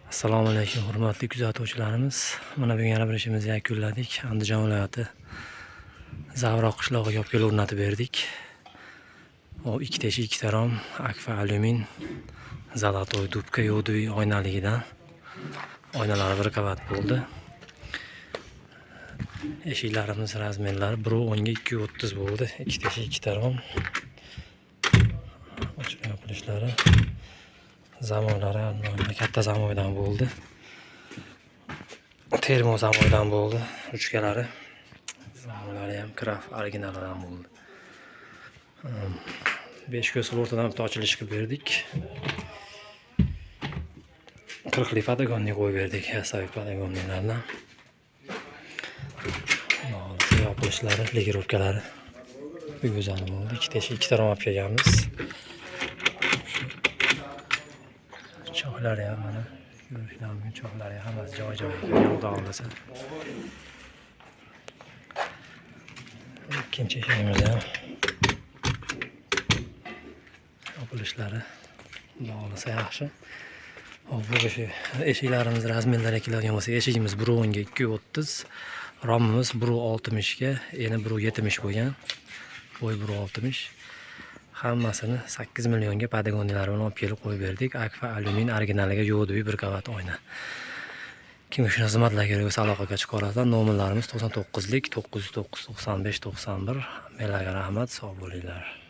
Assalomu alaykum, hurmatli kuzatuvchilarimiz. Mana bugun yana bir ishimizni yakunladik. Andijon viloyati Zavroq qishlog'iga olib kelib o'rnatib berdik. O ikkita eshik, ikkita rom, akfa alyumin, золотой дубка yoduy oynaligidan. Oynalari bir qavat bo'ldi. Eshiklarimiz razmerlari 1.10 ga 2.30 bo'ldi. Ikkita eshik, ikkita rom. Ochib yopilishlari, zamonlari katta zamoydan bo'ldi. Termo zamoydan bo'ldi ruchkalari. Zamoylari ham Kraf originalidan bo'ldi. 5 ko'z qilib o'rtadan bitta ochilish qilib berdik. 40lik подоконник qo'yib berdik, yasaviy подоконник lardan. Xudo xohlasa, yopilishlari, регулировка lari go'zal bo'ldi. Ikkita eshik, ikkita rom olib kelganmiz. Cho'qlari ham mana ko'rishlar mumkin, cho'qlari ham hammasi joy-joyiga kelgan, Xudo xohlasa. Ikkinchi eshigimiz ham yopilishlari, Xudo xohlasa, yaxshi. Hop, bu eshiklarimiz razmerlariga keladigan bo'lsak, eshigimiz 1.10 ga 2.30, romimiz 1.60 ga, eni 1.70 bo'lgan. Bo'y 1.60. Hammasini 8 millionga подоконник lar bilan olib kelib qo'yib berdik. Akfa alyumin originaliga yo'q bir qavat oyna. Kimga shunaqa xizmatlar kerak bo'lsa, aloqaga chiqa. Nomerlarimiz 99lik 909 95 91. Hammalarga rahmat, sog' bo'linglar.